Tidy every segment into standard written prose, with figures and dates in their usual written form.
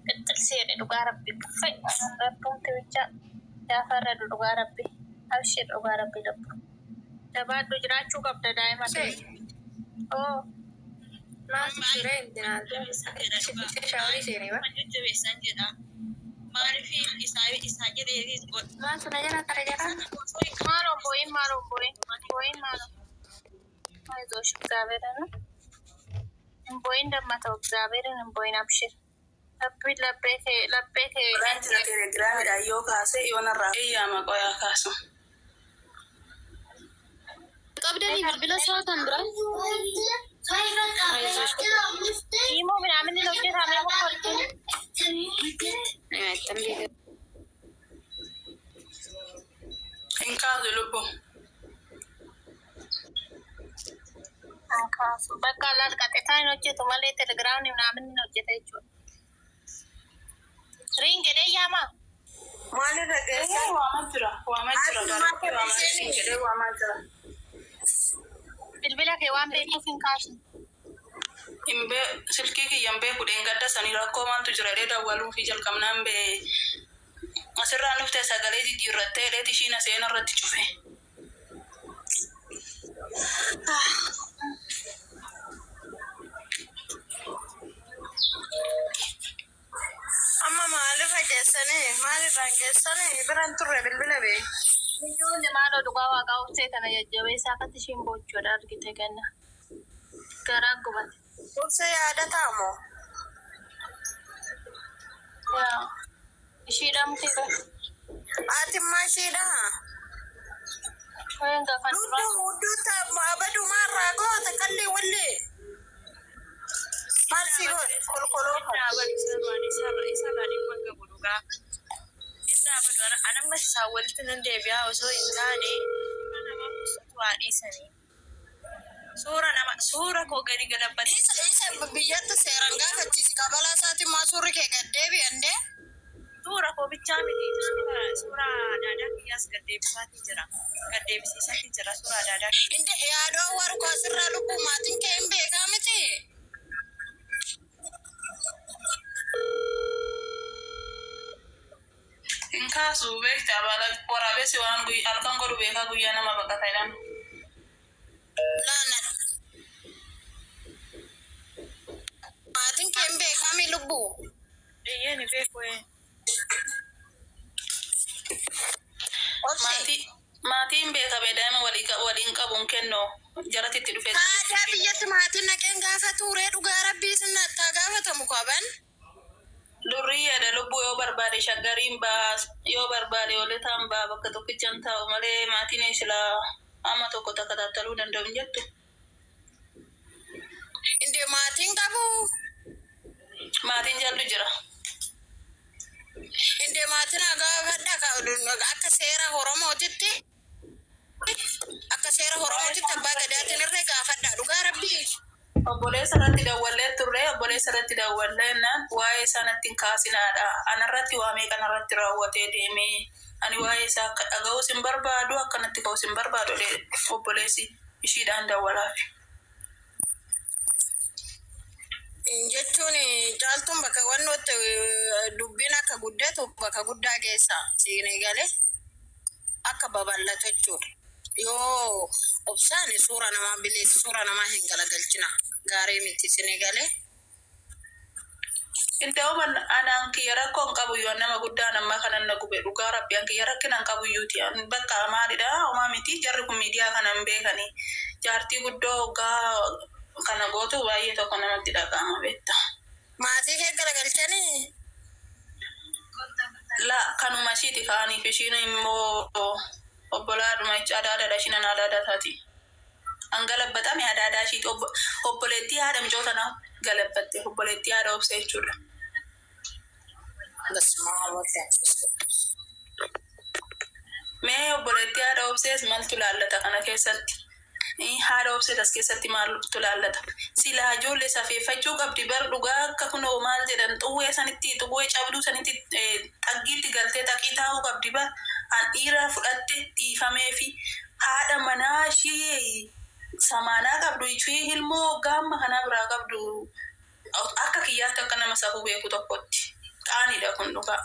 Qixxil seedhe dhugaa Rabbi. Uffay Rabbumti bicha gaafa irra dhugaa Rabbi. Abshir, dhugaa Rabbi lubbu. Jabaadhu, jiraachuu qabda daa'ima kee. Oo. Maaltu shiree shower seenee ba? Jajjabeessan jedha. Maaliif isaa isaa jedhee Maaltu na jala tara jala? Maaloo boo'in, maaloo boo'in, boo'in maaloo. አይዞሽ፣ እግዚአብሔርን hin boo'in dammata, እግዚአብሔርን hin boo'in, abshir. Rabbi laphee kee, laphee kee. Biraan jira, telegiraamidhaan yoo kaase yoonarraa eeyyaama qoyaa kaasu. Qabdanii bilbila isaa kan biraa? Imo ምናምን hojjetamee mokkoritu. Ittiin Hin kaasu lubbu. Kaasu bakka laal qaxxetaa hin hojjetu malee telegiraamni ምናምን hin hojjeta jechuudha. Ring jedhee yaama. Maalirra geessan? Waamaa jira, waamaa jira, directly waamaa jira jedhee waamaa jira. Bilbila kee waan beekuuf hin kaasu. Hin bee, silkii kiyya hin beeku. Dheengadda sanii rakkoo maaltu jira jedhee dawwaluu fi jalqabnaan bee asirraan dhuftee sagalee jijjiirrattee jedheeti ishiin aseen irratti cufe. Amma maalirra geessanii? Maalirraan geessanii? Biraan turre bilbila bee. Ijoollee, maaloo, dhugaa waaqaa, obsee kana jajjabeessaa. Akkatti ishiin boochuudha argite ganna. Garaan gubate. Obsee yaadataa moo? Yaa ishiidhaan mitiidha. Ati immaa ishiidha. Wayan gaafan duraa. Hudduu hudduu abadumaarraa goota qallee wallee. Maal si godhe kolkoloo kan? Isarraa dhimma qabu dhugaa. Inni abadu anammas isaan walitti nan deebi'aa osoo hin taane suura nama waa dhiisanii. Suura nama, suura koo gadi galabbatee. Isa biyyatti seeraan gaafachiisi. Kabalaa isaatiin maa suurri kee gad deebi'an dee? Suura koo bichaa miti, suura adaadaa kiyyaas gad deebisaatii jira. Gad deebisiisaatii jira suura adaadaa kiyya. Inde yaadoo warqoo asirraa lubbuu maatiin kee hin beekaa miti. Hin kaasu beektaa, baala waraabessi waan halkan godhu beekaa, guyyaa nama baqata jedhan. Laana. Maatiin kee hin beekaa mi lubbuu? Eeyyee, ni beeku ee. Obse. Maatii maatiin beekame daa'ima waliin qabuun kennoo jaratti itti dhufee. Aadaa biyyatti maatiin naqeen gaafa tuuree, dhugaa rabbii sinna gaafatamu qaban. Durriyyaadha lubbuu, yoo barbaade shaggariin baa, yoo barbaade holetaan baa, bakka tokkichaan taa'u malee maatiin silaa amma tokko takka taattaluu danda'u hin jettu. Inde maatiin qabu. Maatiin jallu jira. Inde maatiin gaafadha akka seera Oromootitti. Akka seera Oromootitti abbaa gadaatiin irree gaafadha dhugaa rabbii. Obboleessa irratti dawwallee turre, obboleessa irratti dawwallee naan waa'ee isaa natti hin kaasinaadha. Anarratti waa meeqa narratti raawwatee deemee, ani waa'ee isaa akka dhaga'uus hin barbaadu, akkanatti ka'uus hin barbaadu jedhee obboleessi ishiidhaan dawwalaaf. Jechuun caaltuun bakka wannootti dubbiin akka guddatu bakka guddaa geessa siinii galee akka babal'atu jechuudha. Yoo obsaan suura namaa bilees suura namaa hin galagalchina, gaarii miti siinii galee. Inda'uma anaan kiyya rakkoo hin qabu iyyuu, nama guddaan ammaa kanan na gube, dhugaa rabbi, an kiyya rakkina hin qabu iyyuuti. Bakka maalidha, homaa miti, jarri kun miidiyaa kana hin beekani. Jaartii guddoo hoggaa kana gootu baay'ee tokko namatti dhaga'ama beekta. Maatii kee galagalchanii? La, kanuma ishiiti ka'aniif, ishiin immoo obbolaadhuma adaadaadha, ishiin ana adaadaa taati. An galabbatame adaadaa ishiiti, obboleettii haadha micoo tanaa galabbatte, obboleettii haadha obsee jechuudha. Basmaa Wold Mee obboleettii haadha obsees maaltu laallata kana keessatti? Haadha obseet as keessatti maaltu laallata? Silaa ijoollee safeeffachuu qabdi bar dhugaa, akka kunoo maal jedhan, xuwwee sanitti, xuwwee cabduu sanitti xaggiitti galtee xaqii taa'uu qabdi bar. An dhiira fudhatte dhiifamee fi haadha manaa ishii samaanaa qabdu, ishii ilmoo gaamma kanaa biraa qabdu, akka kiyyaatti akka nama safuu beeku tokkotti. Qaaniidha kun dhugaa.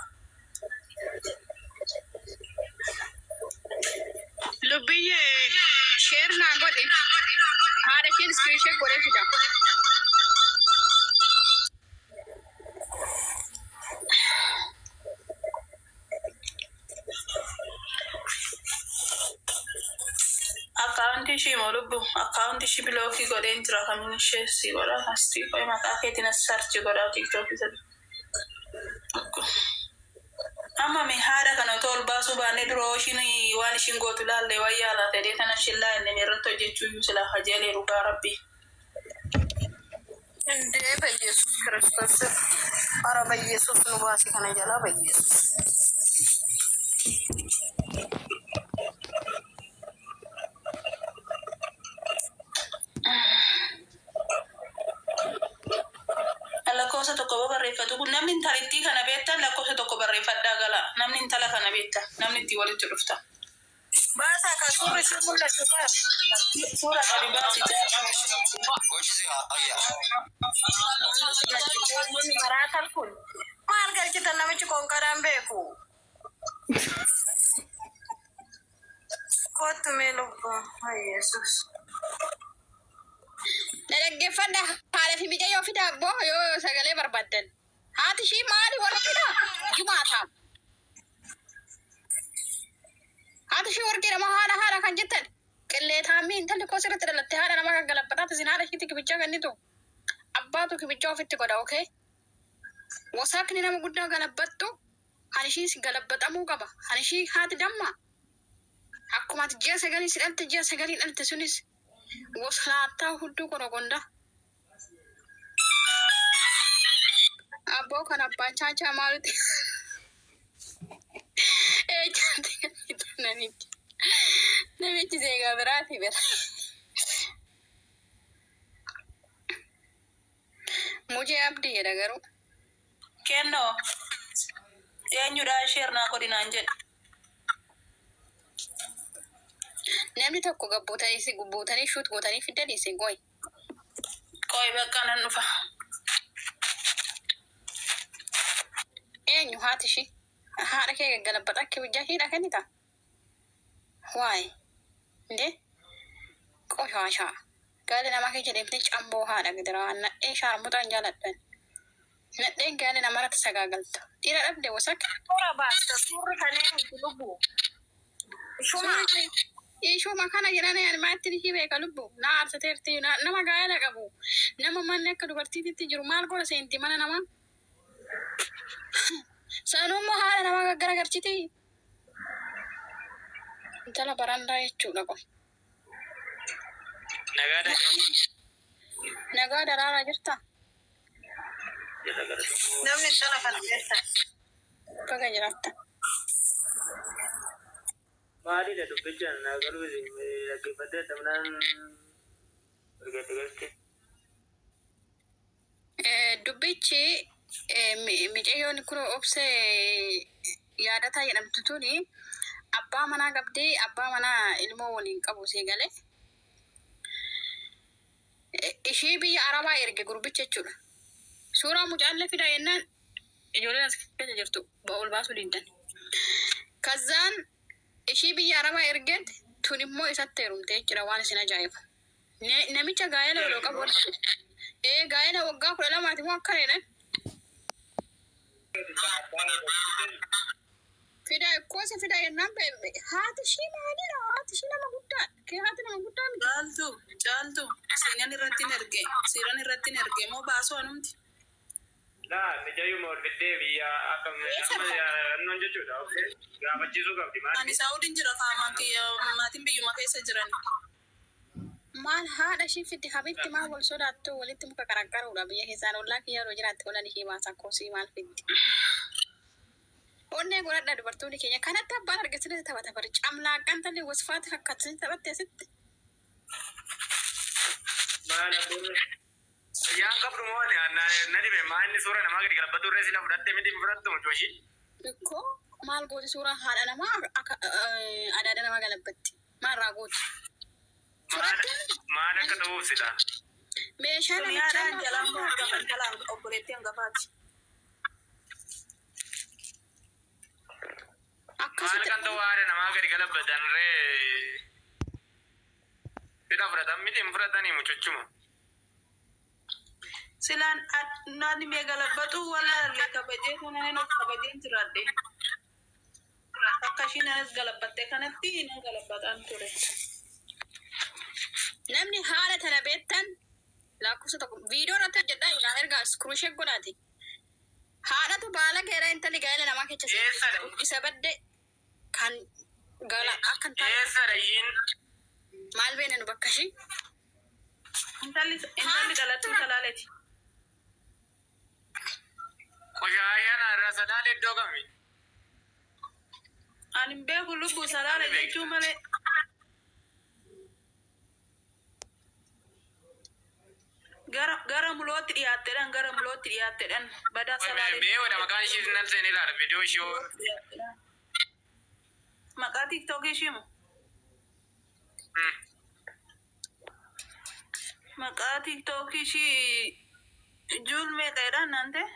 Lubbiyyee share naa godhi. Haadha isheen screenshot godhee fida. Akkaawuntii ishii moo lubbu akkaawuntii ishii block godheen jira kamiin ishee si godha asii qoy maqaa keetiin as search godha TikTokii jedhu. Amma mee haadha kana otoo ol baasuu baannee dura ishiin waan ishiin gootu laallee wayyaa laata jedhee tana ishiin laallee irratti hojjechuu iyyuu silaa kajeelee dhugaa rabbi. እንዴ በኢየሱስ ክርስቶስ ኧረ በኢየሱስ ንባሲ ከነ ጀላ በኢየሱስ Lakkoofsa tokko barreeffatu kun namni intalittii kana beektan lakkoofsa tokko barreeffadhaa gala. Namni intala kana beektan namni ittiin walitti dhufta. Baasaa kan suurri si mul'atu baas. Suura qabi baasi. Maraataan kun maal galchitan namichi konqaraan beeku. Kottu mee lubbuu Yesuus. Na dhaggeeffadha haadha fi mucayyoo fida abboo yoo sagalee barbaaddan. Haati ishii maali warqiidha? Jumaataam. Haati ishii warqiidha moo haadha haadha kan jettan? Qilleetaamii intalli koo sirriitti dhalatte haadha nama kan galabbataati isin haadha ishiitti kibichaa kennitu. Abbaatu kibichaa ofitti godha okee. Wasaakni nama guddaa galabbattu kan ishii galabbatamuu qaba. Kan ishii haati damma. Akkuma ati ji'a sagalii si dhalte ji'a sagalii dhalte sunis waslaattaa hudduu korogonda. Abboo kan abbaan chaachaa maaluti. Eechaati namichi. Namichi zeegaa biraati bira. Mujee abdii jedha garuu. Kennoo eenyudhaa share naa godhinaan jedhe. Namni tokko gabbuutanii si gubbuutanii shoot gootanii fiddanii si goy. Qoy bakka nan dhufa. Eenyu haati ishii? Haadha kee gaggalabbata akka ibiddaa hiidha kennita? Waay. Indee qoshashaa. Gaala namaa keessa deemtee camboo haadha gidiraa nadhee shaarmuxaan jaaladhan. Nadheen gaala namarratti sagaagaltu. Dhiira dhabde wasak. Suura baasta suurri kan eenyuti lubbu. Shuma. Ishuma kana jedhanii ani maatti ishii beeka lubbu. Na aarsateerti nama gaa'ela qabu. Nama manni akka dubartiititti jiru maal godha seenti mana namaa? Sanummoo haadha nama gaggaragarchiti. Intala barandaa jechuudha qoy. Nagaadha. Nagaa daraaraa jirta? Namni intala kana beektan. Baga jiraatta. Maalidha dubbichaan naa galuu dhaggeeffadhee dhabnaan argate galte. Dubbichi micayyoon kun obsee yaadataa jedhamtu tuni abbaa manaa qabdee abbaa manaa ilmoo waliin qabu sii galee. Ishii biyya Arabaa erge gurbicha jechuudha. Suuraa mucaallee fida jennaan ijoolleen as keessa jirtu ol baasuu dindan. Kazzaan ishii biyya Arabaa ergeet tun immoo isatti heerumte jechuudha waan isin ajaa'ibu. Namicha gaa'ela odoo qabu ee gaa'ela waggaa 12ti moo akka jedhan. Fida koosa fida jennaan haati ishii maalidha? Haati ishii nama guddaa. Kee haati nama guddaa miti. Caaltu caaltu seenan irratti hin erge seeran irratti hin erge moo baasuu anumti. Laa mijayyuma ol fiddee biyya akka amma yaannoon jechuudha. Gaafachiisuu qabdi Ani maali? Saawudiin jira kaamaan kiyya maatiin biyyuma keessa jiran. Maal haadha ishii fiddi habitti maal wal sodaattu walitti muka qaraqaruudha biyya keessaan ollaa kiyya yeroo jiraatte olan ishii baasa koosii maal fiddi. Onnee godhadha dubartoonni keenya kanatti abbaan argisiisa taphata bari camlaaqqaan tallee wasfaati fakkaatu taphatte asitti. Maal abboonni? Fayyaan qabdu moo na dhibe maa inni suura namaa gadi galabbatu irree sila fudhattee miti fudhattu mucoo ishii. Ikkoo maal gooti suuraa haadha namaa akka adaada namaa galabbatti maalraa gooti. Fudhattee Maal akka ta'uuf sila. Meeshaa Tuni namichaa haadha jalaan hangafa jalaan obboleettii hangafaati. Maal kan ta'u haadha namaa gadi galabbatan ree. Fira fudhatan miti hin fudhatanii mucuchuma. Silaan naanni mee galabbatu walaallee kabajee kanaan of kabajeen jiraadhe. Akka ishiin anas galabbatte kanatti nan galabbataan ture. Namni haala tana beektan lakkoofsa tokko viidiyoo irratti hojjedhaa ilaa ergaa iskruushee godhaati. Haadhatu baala geeraa intalli gaa'ela namaa keessa Eessadha? isa badde kan gala akka hin taane Eessadha ishiin? maal beena nu bakka ishii. Intalli dhalattuu talaaleeti. Qoshaashaan irra salaale iddoo kami? Ani hin beeku lubbuu salaale jechuu malee. Gara mulootti dhiyaatteedhaan gara mulootti dhiyaatteedhaan badaa salaale. Beewadha maqaan ishii nan seenee ilaala viidiyoo ishii hoo. Maqaa tiiktookii ishii moo? Maqaa tiiktookii ishii juul meeqaadhaan naan ta'e?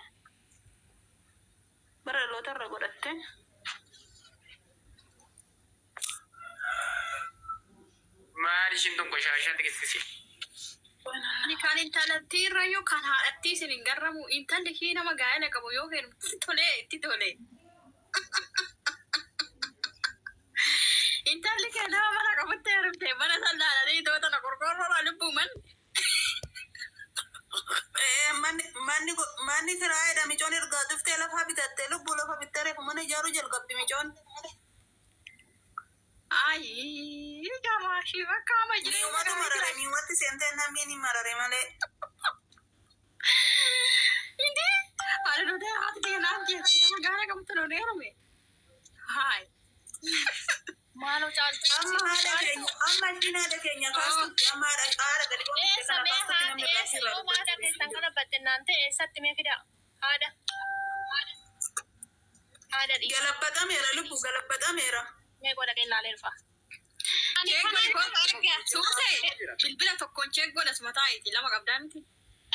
Bara dhaloota irra godhatte. Maal ishiin tun qoshaashaa xiqisqisi? Ani kan intalattii irra yoo kan haadhattii isin hin garramu intalli kii nama gaa'ela qabu yoo kennu tolee itti tole. Intalli kee nama mana qabutti heerumte mana san laalanii toota na qorqoorroodhaa lubbuuman. Manni kiraayedha micoon ergaa dhuftee lafa bitattee lubbuu lafa bittee reefu mana ijaaruu jalqabdi micoon. Ayi jamaashii bakka ama jireenya Miiwwatu marare miiwwatti seentee namni ni marare malee. Indi ani dudee haati ta'e naan jeetti nama gaa'ela qabutti nu heerume. Haay. Maaloo caaltu. Amma haadha keenya amma ishiin haadha keenya kaastutti amma haadha haadha gadi qophiste Eessa kana mee kaastutti haadha namni irraa eessa asirraa yoo haadha keessan galabbatte naan ta'e eessatti mee fidaa? Haadha. Haadha dhiisa. Galabbatameera lubbu galabbatameera. Mee godha qillaalee dhufa. Suutee bilbila tokkoon check godha suma taa'iiti lama qabdaa miti.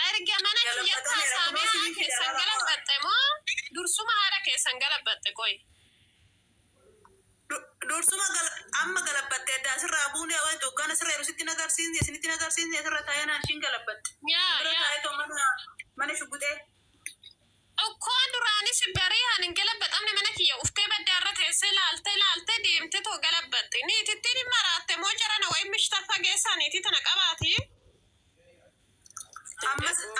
Erga mana kiyya kaasaamee haadha keessan galabbatte moo dursuma haadha keessan galabbatte qoy. Dursuma amma galabbatte adda asirraa buune hoggaan asirra jiru sitti nagarsiisne isinitti nagarsiisne asirra taa'ee naan ishiin galabbatte. Yaa Bira yaa. taa'ee too mana shuguxee. Okkoon duraanis barii ani hin galabbatamne mana kiyya uftee baddaarra teessee laaltee laaltee deemtee too galabbatte. Niitittiin hin maraatte moo jarana wayi mishta fageessaa niitii tana qabaati.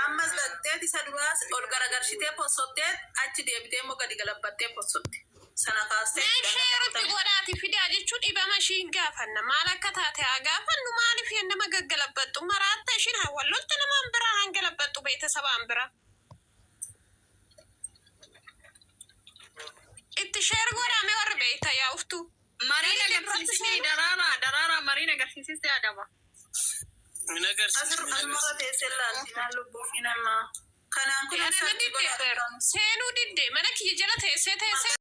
Ammas dhaqxeet isa duraas ol garagalchitee possottee achi deebitee immoo gadi galabbattee possotte. Sana kaastee. Mee sheeratti godhaati fidaa jechuun dhibama ishii hin gaafanna. Maal akka taate haa gaafannu maaliif yan nama gaggalabbattu maraatte ishiin haa wallolta namaan biraa haan galabbattu beetasabaan bira. Itti sheer godhame warri beekta yaa uftu. Mariin agarsiisni daraaraa daraaraa mariin agarsiisiste adaba. Min agarsiisa. Asirra teessee laalti maal lubbuu fi nama. Kanaan kun Ana didde seenuu didde mana kiyya jala teessee teessee.